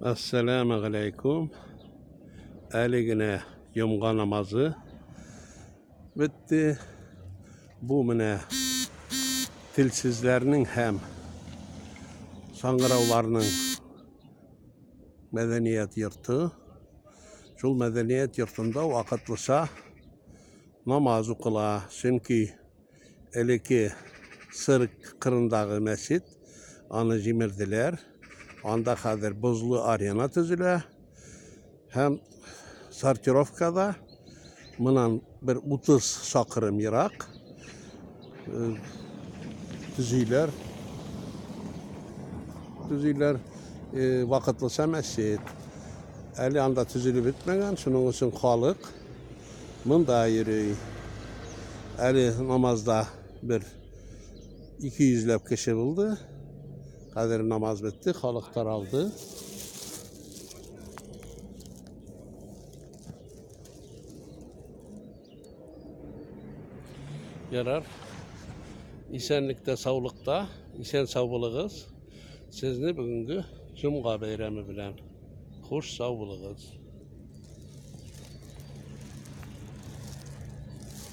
Әссәләмә галәйкүм. Әле генә йомга намазы бетте. Бу менә телсезләрнең һәм саңгырауларның мәдәният йорты. Шул мәдәният йортында вакытлыча намаз укыла. Чөнки Элекке Сыр кырындагы мәчет, аны җимерделәр. Анда хәзер бозлы арена төзелә. Һәм сортировкада моннан бер 30 чакрым ерак э, төзиләр. Төзиләр э, вакытлыча мәчет. Әле анда төзелеп бетмәгән, шуның өчен халык Монда йөри. Әле намазда бер 200 ләп кеше булды. Хәзер намаз бетте, халык таралды. Ярар. Исәнлектә, саулыкта, исән сау булыгыз. Сезне бүгенге җомга бәйрәме белән. Хуш, сау булыгыз.